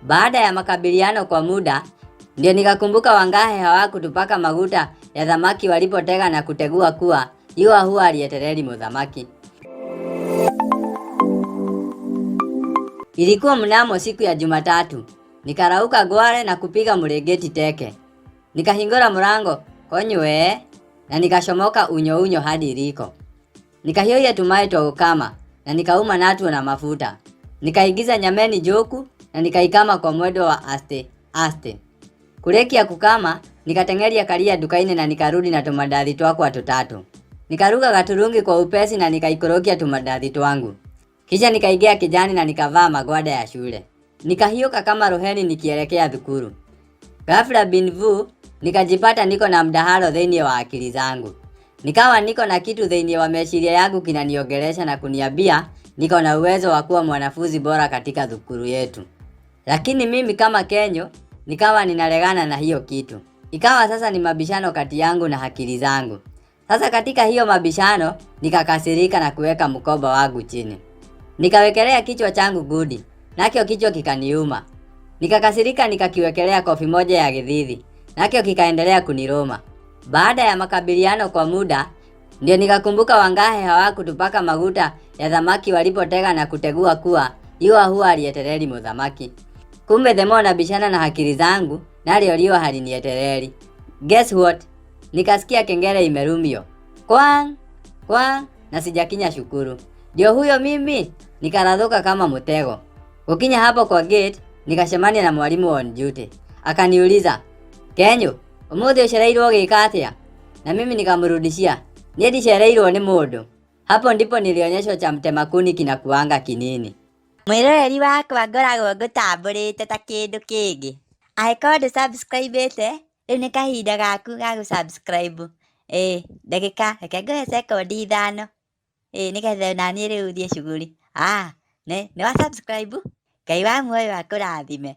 Baada ya makabiliano kwa muda, ndio nikakumbuka Wangahe hawakutupaka maguta ya thamaki walipotega na kutegua kuwa yua huwa alietereri muthamaki. Ilikuwa mnamo siku ya Jumatatu. Nikarauka gware na kupiga mregeti teke. Nikahingura mlango konywe na nikashomoka unyo unyo hadi riko. Nikahioya tumaye twa ukama na nikauma natuo na mafuta. Nikaigiza nyameni joku na nikaikama kwa mwendo wa aste aste. Kurekia kukama, nikatengeria karia dukaini na nikarudi na tumandathi twakwa tutatu. Nikaruga gaturungi kwa upesi na nikaikorokia tumandathi twangu. Kisha nikaingia kijani na nikavaa magwada ya shule. Nikahiuka kama roheni nikielekea thukuru. Ghafla bin vu, nikajipata niko na mdahalo thĩinĩ wa akili zangu. Nikawa niko na kitu thĩinĩ wa meciria yangu kinaniongelesha na kuniambia niko na uwezo wa kuwa mwanafunzi bora katika thukuru yetu. Lakini mimi kama Kenyo nikawa ninalegana na hiyo kitu. Ikawa sasa ni mabishano kati yangu na akili zangu. Sasa katika hiyo mabishano nikakasirika na kuweka mkoba wangu chini. Nikawekelea kichwa changu gudi, nakyo kichwa kikaniuma. Nikakasirika nikakiwekelea kofi moja ya githithi, nakyo kikaendelea kuniruma. Baada ya makabiliano kwa muda, ndio nikakumbuka Wangahe hawakutupaka maguta ya thamaki walipotega na kutegua kuwa yua huwa alietereri muthamaki. Kumbe the more nabishana na akili zangu, nalio liwa halinietereri. Guess what? Nikasikia kengele imerumio. Kwang, kwang, na sijakinya shukuru. Ndio huyo mimi, nikaradhuka kama mtego. Kukinya hapo kwa gate, nikashemania na mwalimu on duty. Akaniuliza, "Kenyo, umuthi ucereirwo gwika atia?" Na mimi nikamrudishia, "Niĩ ndicereirwo nĩ mũndũ." Hapo ndipo nilionyeshwa cha mtema kuni kinakuanga kinini. Mwĩroreri wakwa, ngoragwo ngũtambũrĩte ta kĩndũ kĩngĩ. Angĩkorwo ndũ subscribe ĩte, rĩu nĩ kahinda gaku ga gũ subscribe. Ĩĩ ndagĩka, reke ngũhe sekondi 5, ĩĩ, nĩgetha naniĩ rĩu thiĩ shughuli. Ah, nĩ wa subscribe? Ngai wa muoyo akũrathime.